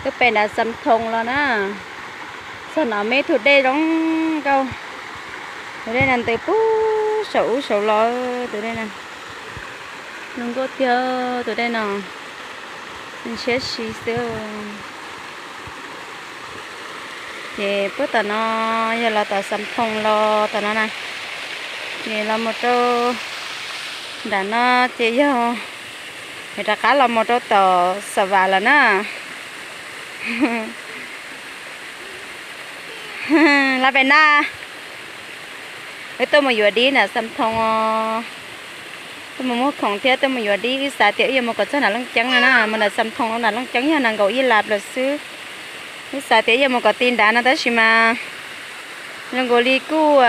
Twb pem nram Xam Thoos los na, txog no me tus dej zoo nkauj. Tus dej no ntws puag saum ub saum los, tus dej no zoo nkauj tiag. Tus dej no ntshiab si xwb. Ces puag tom no yog los tom Xam Thoos los tom no na, ces los mus rau nram no ces yog rov qab los mus rau tom Xa Vam lawm na. Laj pem na, wb tuaj mus yuav dib nram Xam Thoos os. Tuaj mus muag khoom thiab tuaj mus yuav dib, wb xav tias wb yuav mus kom txog nram Looj Ceeb no na, mus nram Xam Thoos los nram Looj Ceeb yog nees nkaum ib lab lawm xwb. Wb xav tias wb yuav mus kom ti nrad no tab sis mas zoo nkaus li kuj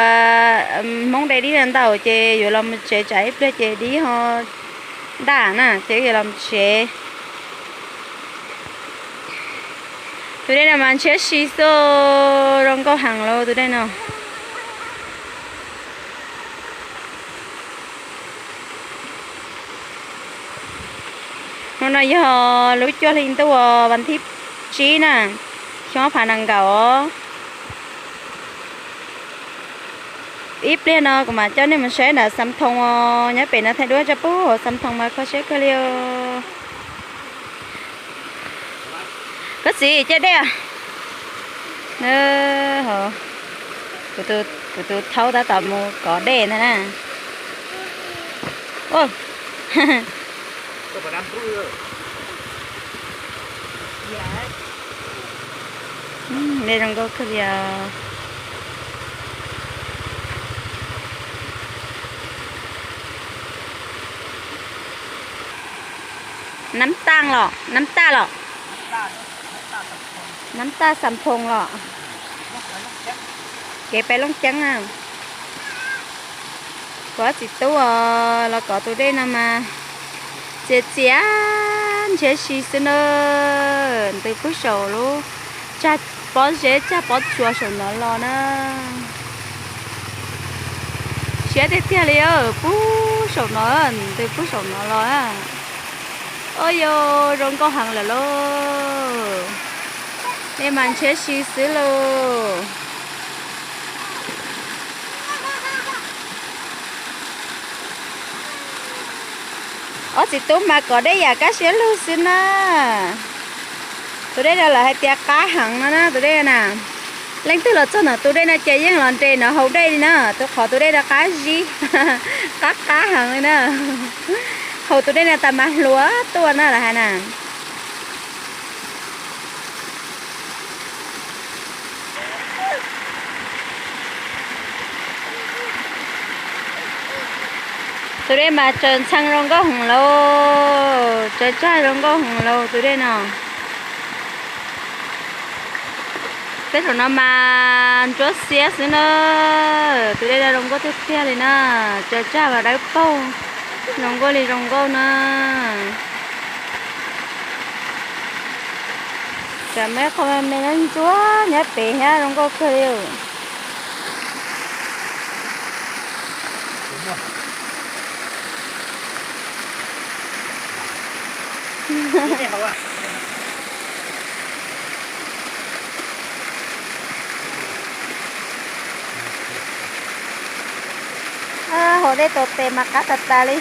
Hmoob de dib no ntau ces yuav los mus tsev tsam ib pliag ces dib ho daj na ces wb yuav los mus tsev. Tus dej no mas ntshiab si xwb, zoo nkauj heev lauj tus dej no. Hnub no yog lub cuaj hli ntuj vas thib tsib na, xyoo ob phav nees nkaum os. Ib pliag no kuv mam coj nej mus saib nram Xam Thoos os, nyob pem no thaij duab rau puag hauv Xam Thoos mas kho siab kawg li os. Koj txiv, caij dej os. Kuv tus thaub tab tom mus kov dej ntag na. Dej zoo nkauj kawg li os. Nab taj los, nab taj los, nab taj Xam Thoos los, kev pem Looj Ceeb na. Kuv ob txiv tub los kov tus dej no mas txias txias ntshiab si xwb na, ntws puag saum lub tsag pob zeb tsag pob tsuas saum no los na. Siab tiag tiag li, puag saum no, ntws puag saum no los. Ua yog zoo nkauj heev lawm lauj. Dej mas ntshiab si xwb lauj. Ob txiv tub mas kov dej yam kaj siab lug xwb na. Tus dej no lawv hais tias qab heev no na tus dej na. Leej twg los txog ntawm tus dej no ces yeej los nres no haus dej li na, tus qhov tus dej no qab zib, qab qab heev li na. Haus tus dej no tas mas hluas tuaj na lawv hais na. Tus dej mas tsaws ntxhee zoo nkauj heev lauj, tsaws tsag zoo nkauj heev lauj tus dej no. Peb saum no mas ntsuab xiab xwb na. Tus dej no zoo nkauj tiag tiag li na, tsaws tsag mas dawb paug, zoo nkauj li zoo nkauj na. Tam me qhov me me ntsuab nyob pem thiab zoo nkauj kawg li. Haus dej tau tes mas qab tas tas li.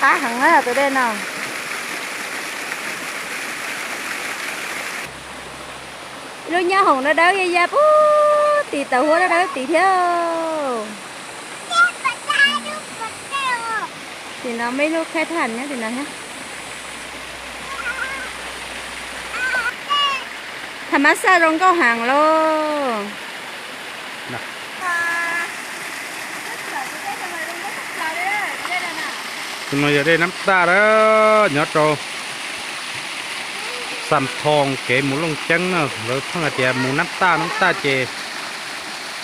Qab heev na tus dej no. Lub nyob hoom dawb dawb ya ya puag tim tau huab dawb dawb tid thiab. Tim no muaj ib lub khaib thaj nyob tim no thiab. Tham mas xaj zoo nkauj heev lauj. Tus no yog dej Nab Taj na, nyob rau Xam Thoos kev mus Looj Ceeb na, lawv pheej hais tias mus Nab Taj, Nab Taj ces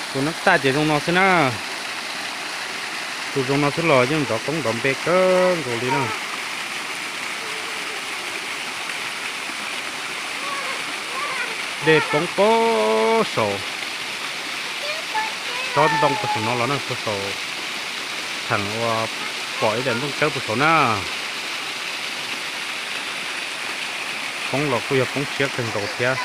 tus Nab Taj ces zoo no xwb na. Tus zoo no xwb los yeej nrov koob nrov npe kawg nkaus li na. Dej poob puag saum tsob ntoo puag saum no los na, puag saum theem uas pom ib daim nplooj tsawb puag saud na. Poob los kuj yog poob siab kawg nkaus thiab.